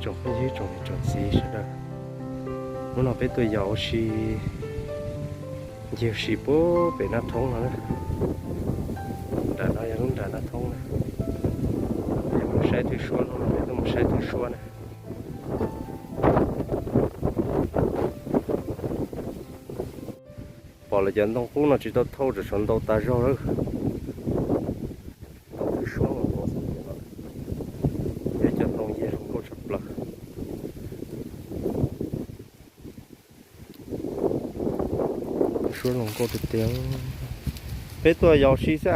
Tsoom phooj ywg tsoom niam tsoom txiv sawv daws, hnub no peb tuaj yos ua si, ncig ua si puag pem Naj Thoob no na. Nram no yog lub nram Naj Thoob na. Peb mus saib thwj suab, hnub no peb tuaj mus saib thwj suab na. Pom lawv cov ntoo qub no tsis tau thauj, tseem tshuav ntau tas zog lawm. Ntoo thwj suab no, yog cov ntoo yag zoo nkauj tshaj plaws. Suab zoo nkauj tiag tiag. Peb tuaj yos ua si xwb,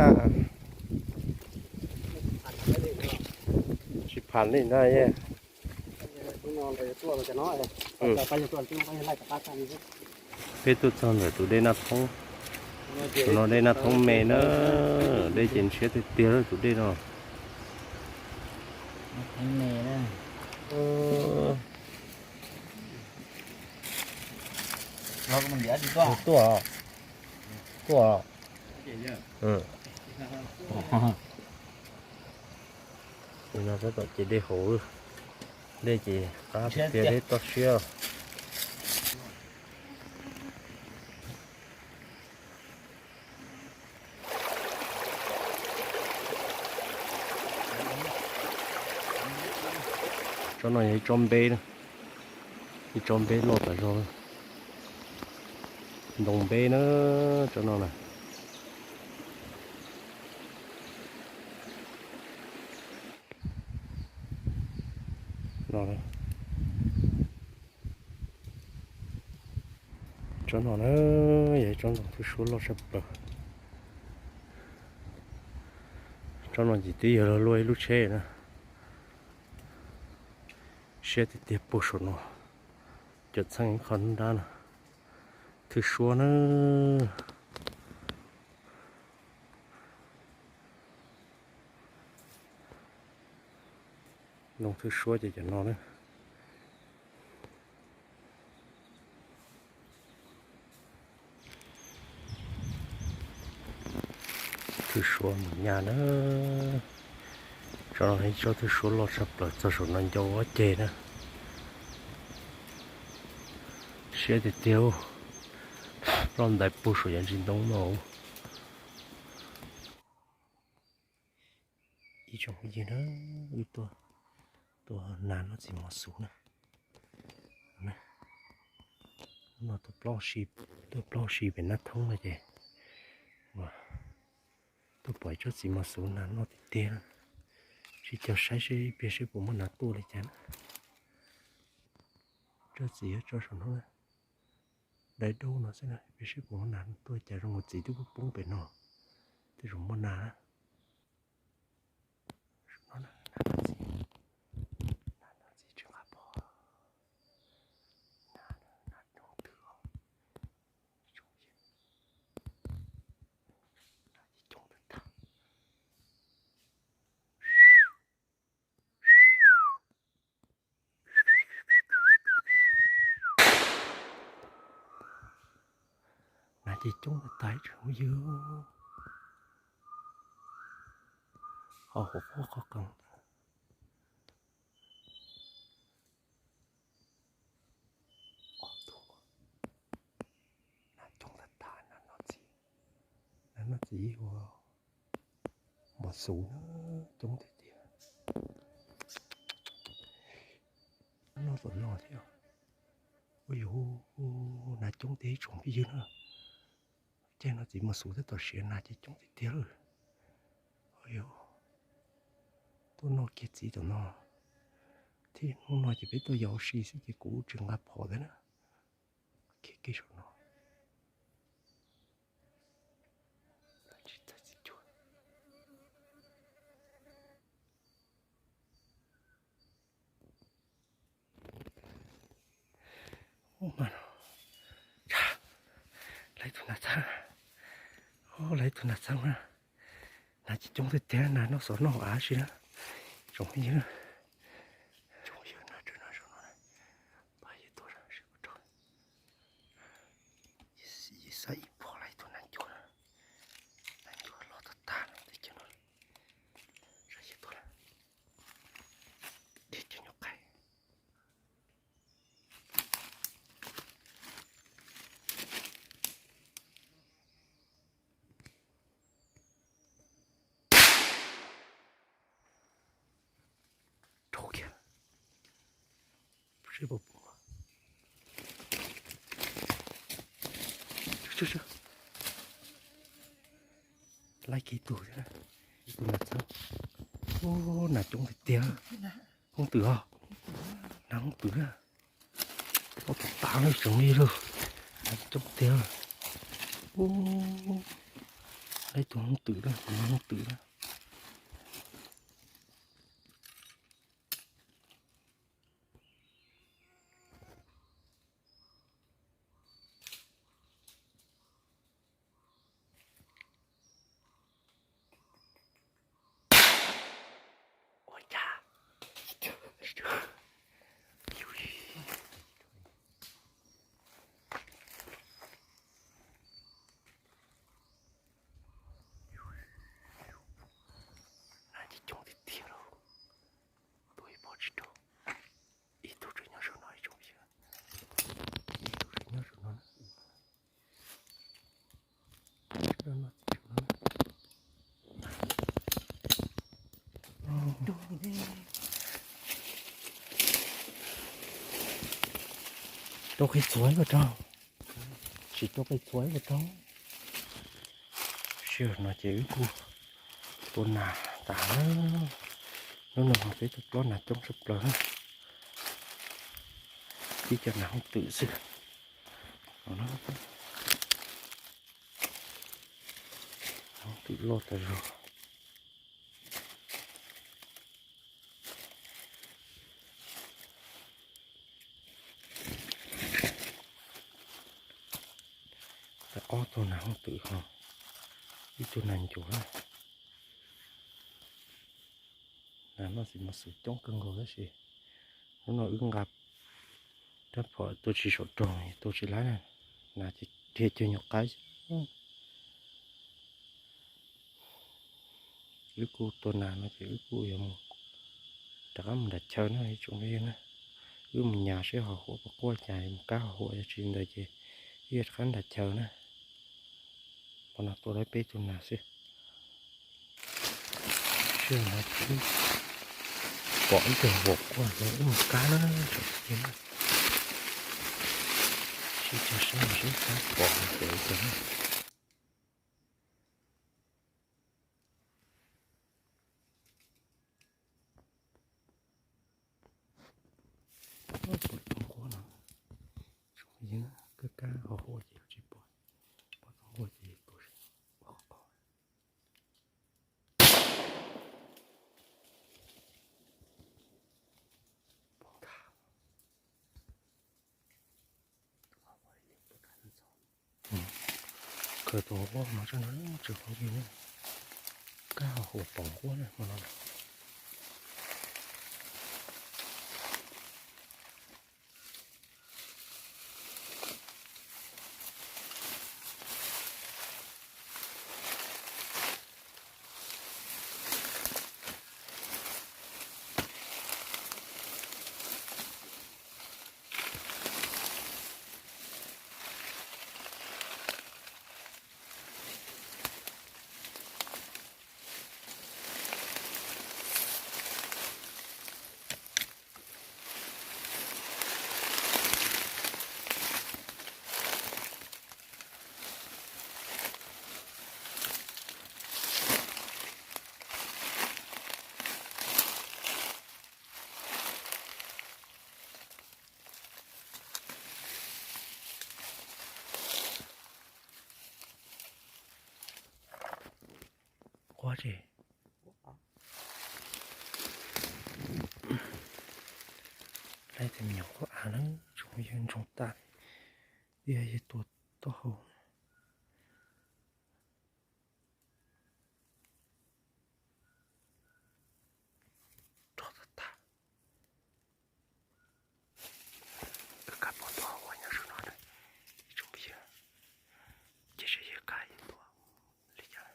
tsis pham li na. Peb tuaj txog ntawm tus dej Naj Thoob. Tus no dej Naj Thoob me na, dej ces siab tiag tiag lawm tus dej no. Tuaj, tuaj. No tab tom ces dej hauv, dej ces qab tiag tiag, dej toj siab. Tsob no yog ib tsob npeb na, ib tsob npeb loj tas zog, ntoo npeb na, tsob no na. Tsob no na, yog ib tsob ntoo thwj suab loj tshaj plaws. Tsob no ces twb yog luag ib lub tsheb na. Siab tiag tiag puag saum no, cov txheej ib qho nrab no, thwj suab na. Ntoo thwj suab ces cov no na. Thwj suab mus nyab na. Tsob no ib tsob thwj suab loj tshaj plaws txog saum no ncau ob ceg na. Siab tiag tiag, ploj ntais puag saum yav ntsis ntoo no. Ib tsoom phooj ywg na, wb tuaj, tuaj nag noj txiv mos xuv na. No tuaj plob si, tuaj plob si pem Nab Thoob no ces tuaj pom ib tsob txiv mos xuv nag noj tiag tiag. Sib cog saib seb ib pliag seb puas muaj nas tuaj li cas na. Tsob txiv yuav tso saum no, dai daub no xwb na, ib pliag seb puas muaj nas tuaj li cas. Zoo nkaus txiv twb poob poob pem no, tej zaum muaj nas na. Nas noj txiv, nas noj txiv tsis nqa pom. Nas, nas coob twg os. Nas coob tag tag. Nas ces coob tag tag ib tsoom phooj ywg. Qhov hauv qhov qees. Nas coob tag tag, nas noj txiv, nas noj txiv ua mos xuv na, coob tiag tiag. Noj tom no thiab. Ua yus, nas coob tiag ib tsoom phooj ywg na. Caij no txiv mos xuv tab tom siav, nas ces coob tiag tiag lawm. Ua yus, tuaj noj kiag txiv tom no. Thiab hnub no ces peb tuaj yos ua si xwb ces kuv tsis nqa phom thiab na. Kiag kiag saum no. Tsis txawj txiv cuag. Ub, mas no, lawv tus nas txheeb, lawv tus nas txheeb na, nas ces coob tiag tiag, nas noj xov noj av si na, tsoom phooj ywg, tsoom phooj ywg, nas tseem noj zoo no, pab yawg tuaj seb kuv rau, yawg xav ib pom lawv tus nas cuag, nas cuag loj tag tag no, seb yawg tuaj lawm, yawg cov nyuam qaib. Laib kiag tus thiab, ib tug nas txhawb. Ub, nas coob tiag tiag. Hooj twm os, nas hooj twm na. Ub, tas tas lawm tsoom li lawm. Nas coob tiag. Ub, laib tus hooj twm na, tus nas hooj twm na. Ua cas? Nas coob tiag tiag lauj. Tus ib pob tsis raug. Ib tug tseem nyob saum no ib tsoom phooj ywg. Ib tug tseem nyob saum no. Rau qe txhua ib ko rau. Tsis rau qe txhua ib ko rau. Sij hawm no ces wb kuj tua nas tas na. Hnub no peb tua plob nas coob tshaj plaws na. Tib co nas hooj twm xwb. Hooj twm loj tas zog. Tau ob tug nas hooj twm ho ib tug nas ncuav na. Nas no xim mas xwm coob kawg nkaus tab sis hnub no wb nqa rab phom tua tsis saum roog, tua tsis laib na. Nas ces dhia cuag nyuam qaib xwb. Wb kuj tua nas no ces wb kuj yuav mus rov qab mus nram chaw na ib tsoom phooj ywg na. Wb mus nyas seb ho huam puas quaj cas mus kab ho huam, yog tsis ntawd ces wb yuav rov qab nram chaw na. Qhov no tua tau peb tug nas xwb. Sij hawm no pom ib tug huam quaj ces wb mus kab na tsoom phooj ywg na. Sib caug sab sib caug pom ces ib tug na. Pom tus nquab no, tsoom phooj ywg, kab kab ho huam ces tsis pom, pom tus nquab ces tus qhov qhov. Pom nkag. Khaws tus nquab no tso na tsoom phooj ywg, kab ho huam pom nquab na hmo no. Nquab tsis laib tias me nyuam nquab av na, tsoom phooj ywg, ntsoog tas li, ib yam yog tua taub hau. Rog tag tag. Kab pom tus huam nyob saum no na, ib tsoom phooj ywg, ces saib yog kab yog tus li cas.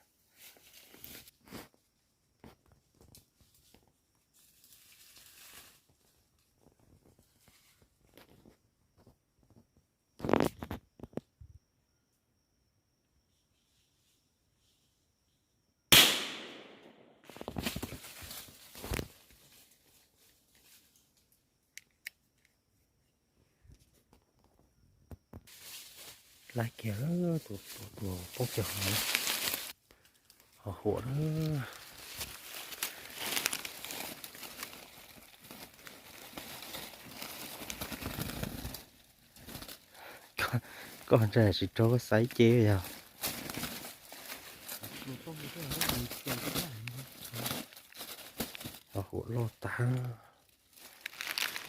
Laib kiag tus, tus poob kiag hauv, ho huam na. Koj ntshai tsis raug koj xaiv ces yog. Ho huam loj tag.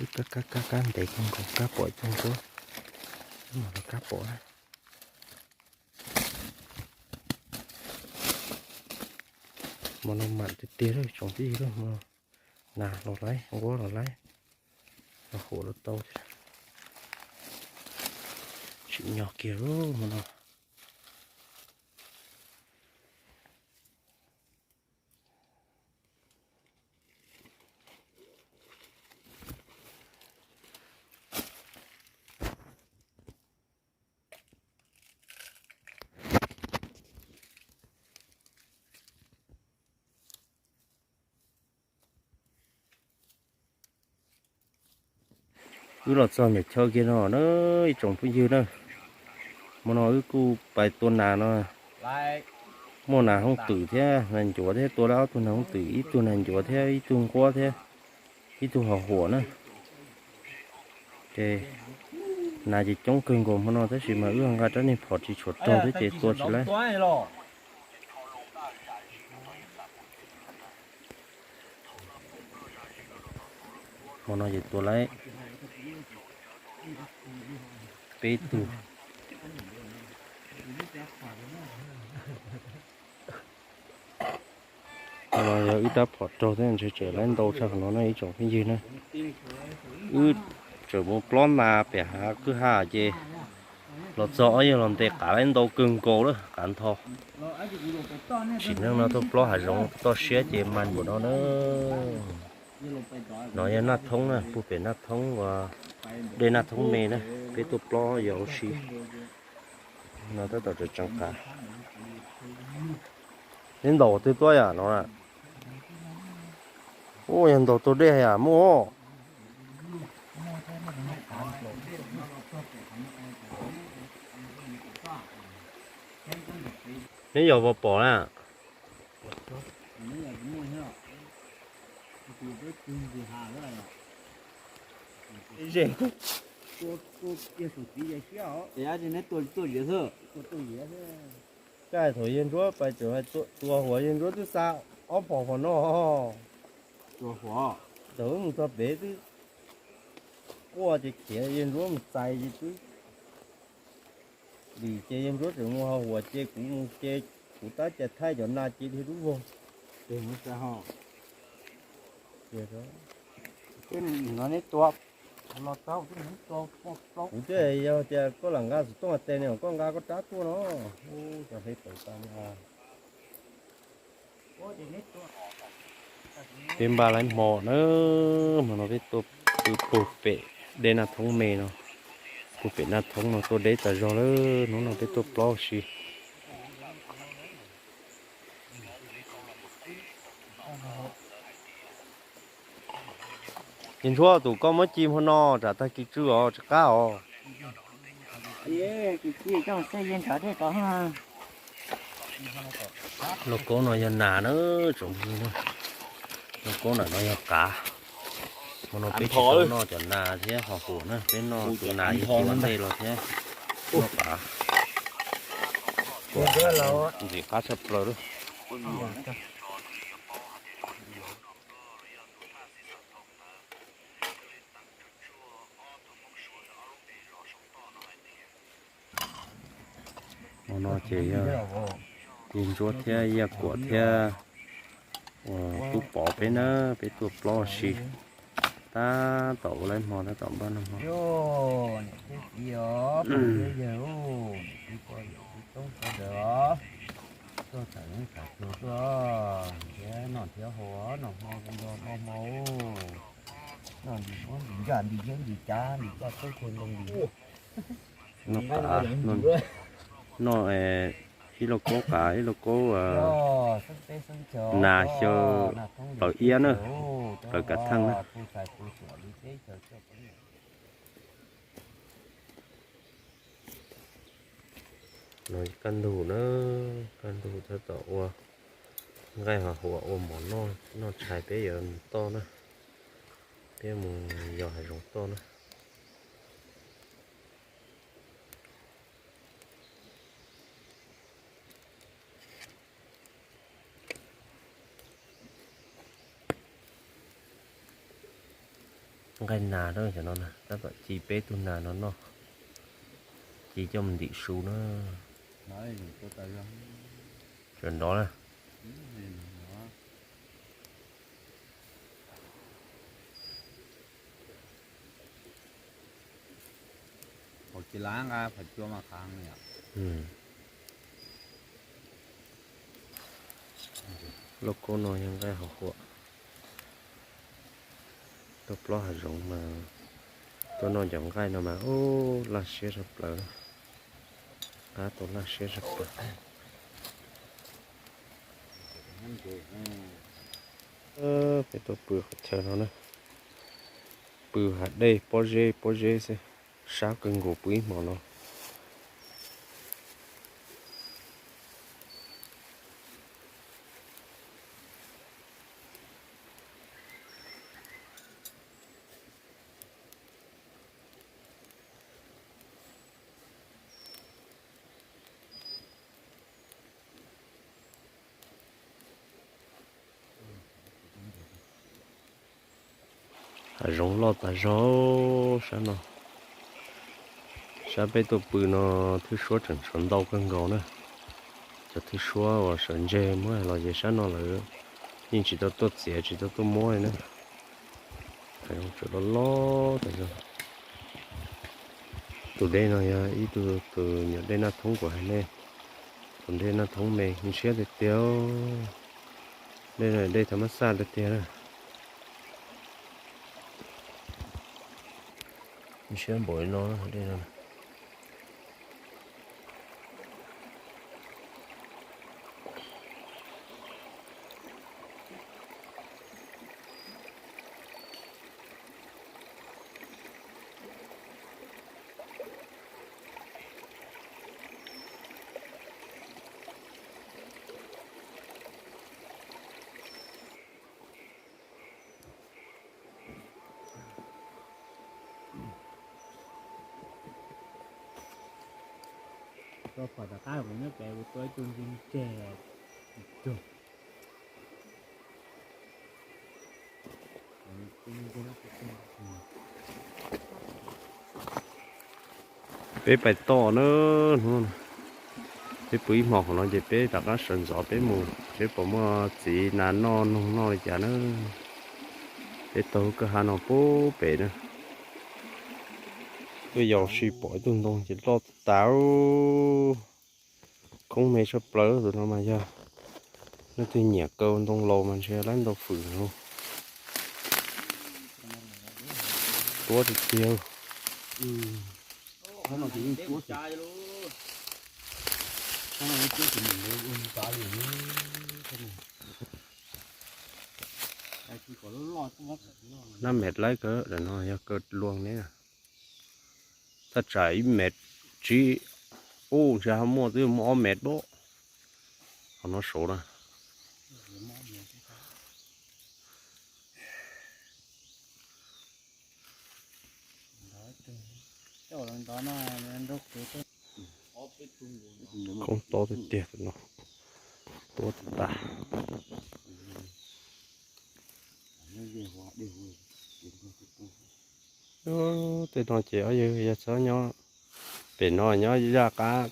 Wb kab kab kab kab ntev kawg nkaus, kab pom ib tug ntsuab, wb mam los kab pom na. Hmo no mam tiag tiag lawm tsoom phooj ywg, hmo no nas los laib, nquab los laib, los huam los tau thiab. Tsim nyog kiag lub hmo no. Wb los txog ntawm chaw kiag no na, ib tsoom phooj ywg na. Hmo no wb kuj pais tua nas no, muaj nas hooj twm thiab nas ncuav thiab, tua lawm ob tug nas hooj twm, ib tug nas ncuav thiab ib tug nquab thiab ib tug ho huam na. Ces nas ces coob kawg nkaus hmo no tab sis mas wb ho nqa rab niag phom tsis tshua raug thiab ces tua tsis laib. Hmo no ces tua laib peb tug. Hmo no yog wb rab phom raug thiab ntshe tseem laib ntau tshaj qhov no na ib tsoom phooj ywg na. Wb tseem mus plob nas pem hav kwj ha ces los txog ob yawg los ntes qav laib ntau kawg nkaus lawm, qav ntho. Sim neej no tuaj plob hav zoov toj siab ces mas npaum no na. No yog Naj Thoob na, puag pem Naj Thoob uas dej Naj Thoob me na, peb tuaj plob yog ua si. No tab tom tseem tseem qav. Neb ntaus twg tuaj yam no na? Ua yog ntaus tau dej yam muaj. Neb yog pom pom na. Neb tuaj tuaj ziav xwb. Caij thaum yawg Ntsuab pais tseem hais tua huam, yawg Ntsuab twb xa ob phom phom no. Tua huam, thaum wb mus txog pem twb quaj ces khiav, yawg Ntsuab mus txais ces twb lim ces yawg Ntsuab tseem mus ho huam ces kuv mus ces kuv tab cais thaij cov nas ces dhia dub vog. Ces mus txais ho. Ces no neb tua los tau, kuv twb yog tias koj lam nqa xov tooj tes ne, koj nqa koj rab tuaj no. Ub, cov hej tawm tas li. Peb npaj laib hmo na, hmo no peb tuaj pw puag pem dej Naj Thoob me no, puag pem Naj Thoob no tuaj deb tas zog lawm, hnub no peb tuaj plob si. Yawg Ntsuab, tus koj muab ci hmo no tsam tag kis tsw os, tsis qab os. Lauj kaub no yog nas na, tsoom phooj ywg na. Lauj kaub ntawm no yog qav. Hmo no peb tsis tau noj cov nas thiab ho huam na, peb noj tus nas yawg tua ntej los thiab noj qav. Ntxim qab tshaj plaws lawm. Hmo no ces yog Yawg Ntsuab thiab Yaj Kuam thiab Tub Pov peb na, peb tuaj plob si. Tab tom ua laib hmo, tab tom npaj noj hmo. Niam thiab txiv os, pog thiab yawg, niam txiv pog yawm txiv tub sawv daws os, tuaj tham leej tham txuas tuaj, thiab noj thiab haus, noj hmo zoo nrog noj hmo, noj ntim muab ntim ntsaj ntim thiab ntim cav ntim caj teb chaws nkaus ntim. Noj qav, noj ib lauj kaub qav ib lauj kaub nas xyaw plaws iab na, plaws kav theej na. Peb tuaj plob xwb, peb tuaj plob xwb. No kaj ntug na, kaj ntug tab tom ua nqaij ho huam ua mov noj, noj tshais peb yuav mus toj na, peb mus yos hav zoov toj na. Nqaij nas cov no na, tab tom ci peb tug nas no noj, ci coj mus ntim su na. Sawv nrov na. Lauj kaub no yog nqaij hauv huam. Tuaj plob hav zoov mas tuaj noj cov nqaij no mas ub laj siab tshaj plaws, qab tau laj siab tshaj plaws. Peb tuaj pw qhov chaw no na, pw hav dej pob zeb pob zeb xwb, sab kawg nkaus pw ib hmo no. Hav zoov loj tas zog sab no. Sab peb tuaj pw no thwj suab tseem tshuav ntau kawg nkaus na. Cov thwj suab uas sawv ntseg muab los ces sab no lawm yeej tsis tau tuaj txiav tsis tau tuaj muab li na. Hav zoov tseem loj loj tas zog. Tus dej no yog ib tug tus nyuam dej Naj Thoob kuv hais nej, tus dej Naj Thoob me ntshiab tiag tiag. Dej no dej thav mab xaj tiag tiag na. Ntshiab npaum li no dej no. Rau phom tom qab kuv nyob pem kuv tua ib tug ntseg ntseg tug. Peb pais toj na, hnub no peb pw ib hmo qhov no ces peb rov qab sawv ntxov peb mus seb puas muaj txiv nas noj noog noj li cas na. Peb taug lub kwj ha no pub pem na, tuaj yos ua si pom ib tug ntoo ces loj tas. Khoob me tshaj plaws tus no mas yog leej twg nyiam kaw ntoo laus mas ntshe laib ntau fwm no. Tuab tiag tiag. Nab mev laib kawg, no yog kaw luag ne. Thaj tsam ib mev tsib, ub ntshe ho muaj twb muaj ob mev dab. Qhov no saud na. Khoob tob tiag tiag tus no. Tuab tas. Tej no ces ob yawg yog txhob nyob pem no, nyob zaj qab,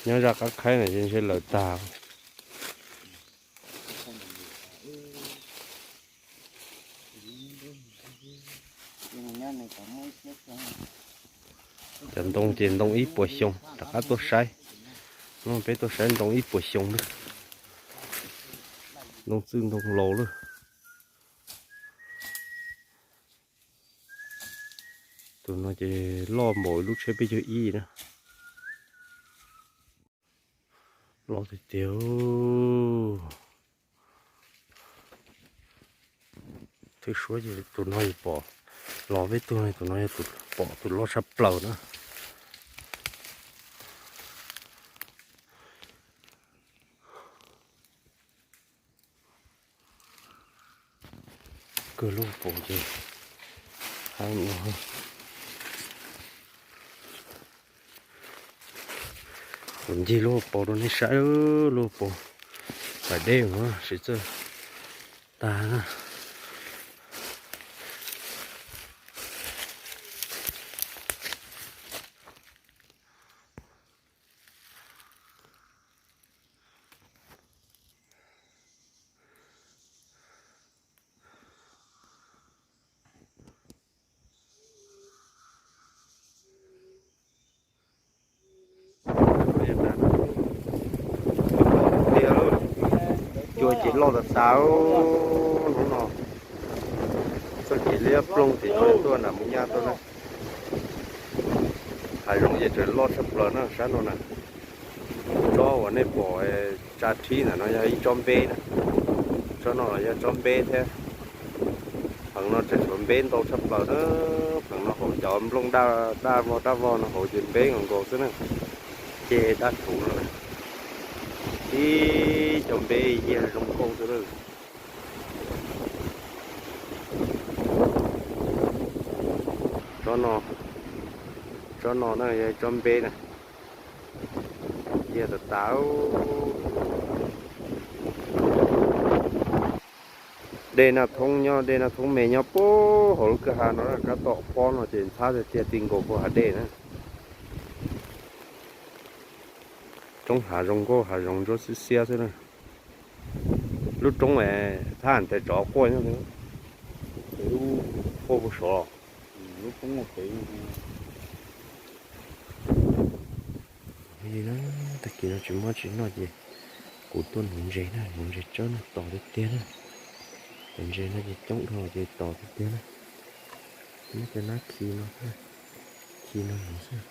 nyob zaj qab khaib no ces ntshe lawm tag. Cov ntoo ces ntoo ib puas xyoo rov qab tuaj saib. No peb tuaj saib ntoo ib puas xyoo lawm. Ntoo txwj ntoo laus lawm. Tus no ces loj npaum lub tsheb peb caug ib na. Loj tiag tiag. Thwj suab ces tus no yog pom, los peb tug no tus no yog tus pom tus loj tshaj plaws na. kawg lub paus ces, ha no, kuv ncig lub paus rau nej saib, lub paus pas deb ua siv txawj tag na. Tiag lauj, cua ces loj tas tas hnub no. Txoj kev liab ploog tim no tuaj nram Mus Nyaj tuaj na. Hav zoov ces tseem loj tshaj plaws na sab no na. Tsob uas nej pom tsa rhib ntawm no yog ib tsob npeb na. Tsob no los yog tsob npeb thiab. Pheem no tseem tshuav npeb ntau tshaj plaws na. Pheem no hauv cov nplooj daj daj vog daj vog no hauv ces npeb nkaus nkaus xwb na. Ces dab tsuv no na, ib cov npeb yag zoo nkauj xwb na. Tsob no, tsob no na yog tsob npeb na. Yag tas tas. Dej Naj Thoob nyob, dej Naj Thoob me nyob puag hauv lub kwj ha no, kab tom pob no ces ntxhab tiag tiag ti nkaus puag hav dej na. Roob hav zoo nkauj hav zoov ntsuab xiab xiab xwb na. Lub roob thab tes tsov quaj nyob, quaj puag saud. Li na, tag kis no tsis muaj tsis noj ces kuv tuaj nuv ntses na, nuv ntses tsawb no tos tiag tiag na. Cov ntses no ces coob dhau ces tos tiag tiag na. Muab cov nab khi no, khi no nuv xwb.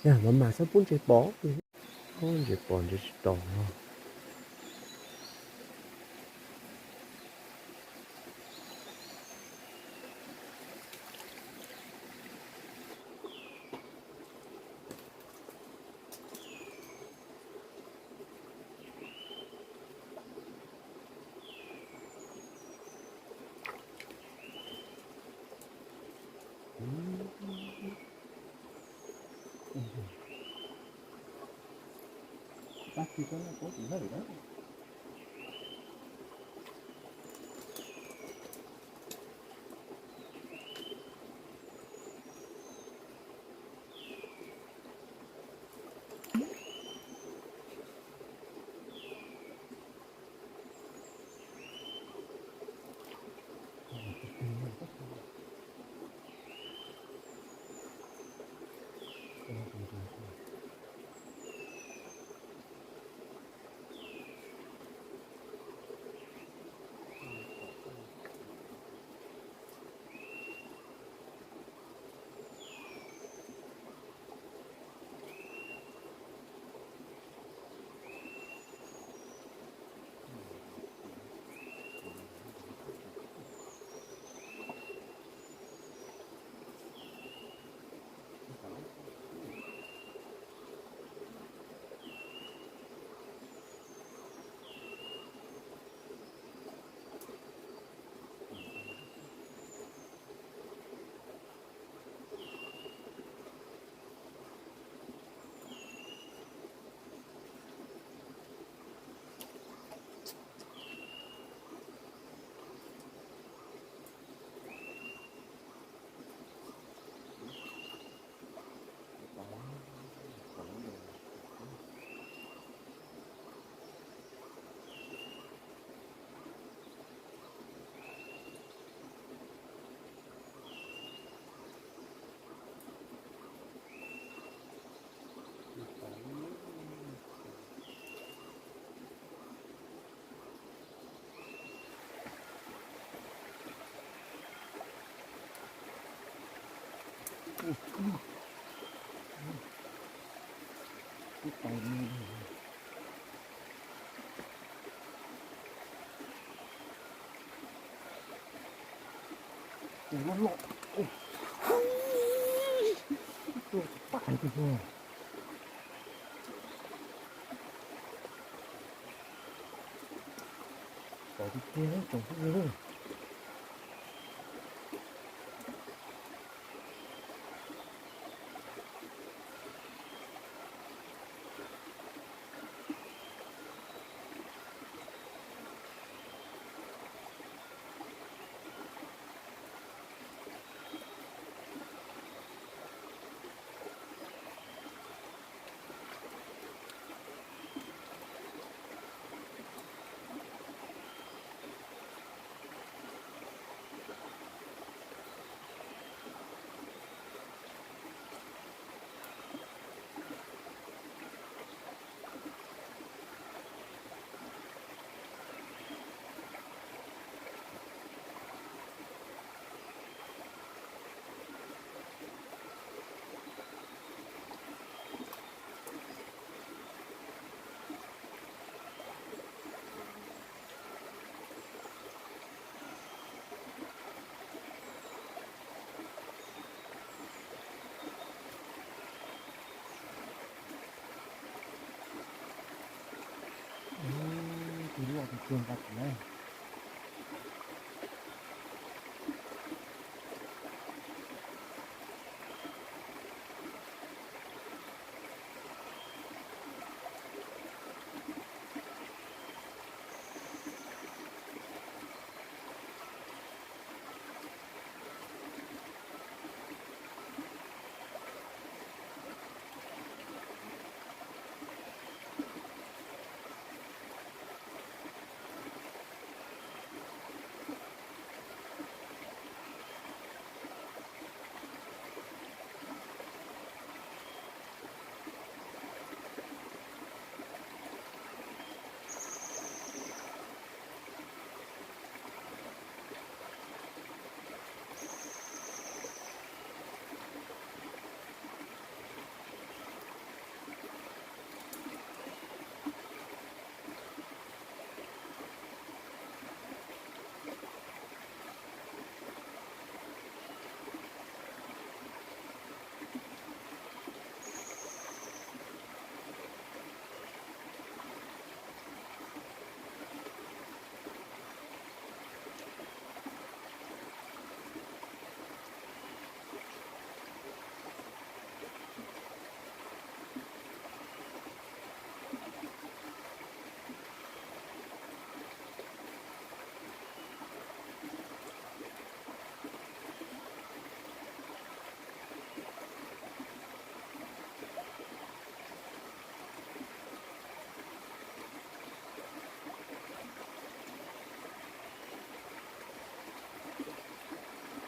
Yog mas mas xab pub ntses pom, ntses pom ntses tsis tos no. Txawv tiag tiag, tsoom phooj ywg. Tus loj tus tuag nqa tus na.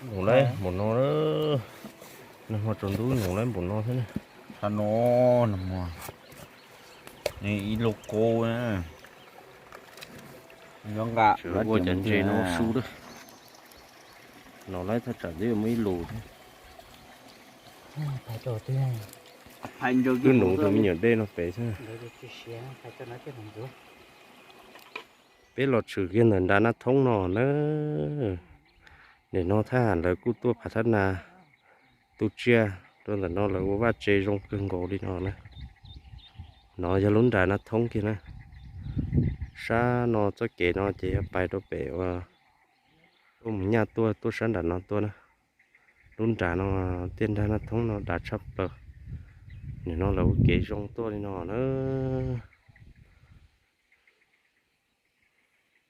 Num lawm npaum no, nag hmo tsaus ntuj num lawm npaum no thiab na. Qhov no, nag hmo, ib lub kub, nqa ua cov ntses no su lawm. No lawm thaj tsam twb muaj ib lus thiab. Wb num tus me nyuam dej no pem xwb. Peb los tshwm kiag ntawm nram Nab Thoob no na. Nim no thab ham lawv kuj tuaj phav thab nas tu tsiaj rau ntawm no, lawv ua vaj tse zoo kawg nkaus li no na. No yog lub nram Nab Thoob kiag na. Sab no txoj kev no ces yog pais rau pem uas tuaj mus Nyaj tuaj, tuaj sab nram no tuaj na. Lub nram no, tiaj nrag Nab Thoob no dav tshaj plaws. Nim no lawv ua kev zoo tuaj li no na.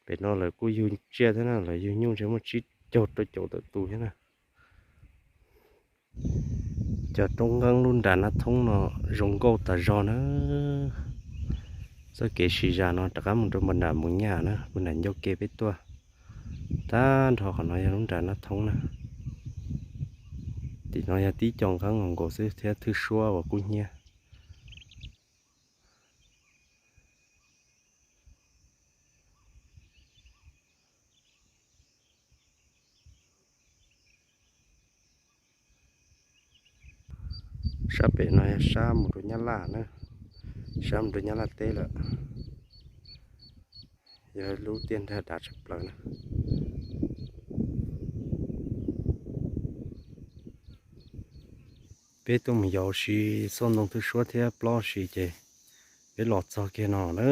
Pem no lawv kuj yug tsiaj thiab na, lawv yug nyuj ntshe muaj tsib caug rau caum tawm tus thiab na. Cov roob nqeeb lub nram Nab Thoob no zoo nkauj tas zog na. Txoj kev siv zam no rov qab mus rau npam nram Mus Nyaj na, npam nram ncauj ke peb tuaj. Tag nrho qhov no yog lub nram Nab Thoob na. Tim no yog tib co nqeeb nkaus xwb thiab thwj suab uas kub hnyiab. Sab pem no yog sab mus rau Nyab Laj na, sab mus rau Nyab Laj teb lawm. Yog lub tiaj nrag dav tshaj plaws na. Peb tuaj mus yos si xauj ntoo twb suab thiab plob si ces peb los txog kiag no na.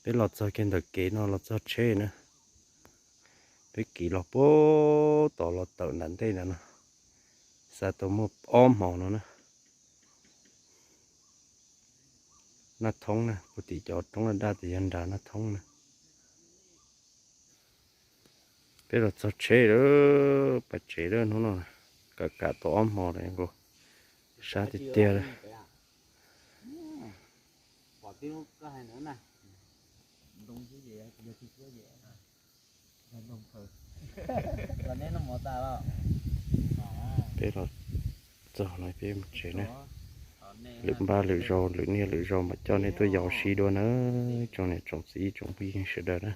Peb los txog kiag ntawm kev no los txog tsheb na. Peb kiv los puag tom los tawm nram ntej ntawd no, xa tau muaj ob hmo no na. Naj Thoob na, puag tim cov roob daj daj tias yog nram Naj Thoob na. Peb los txog tsheb lawm, pas tsev lawm hnub no, kam kam tau ob hmo lawm nkaus, sab tiag tiag li. Peb los txog no peb mus tsev na. Lwm npaj lwm zaus lwm niaj lwm zaus mam coj nej tuaj yos si dua na, tsoom niam tsoom txiv tsoom phooj ywg sawv daws na.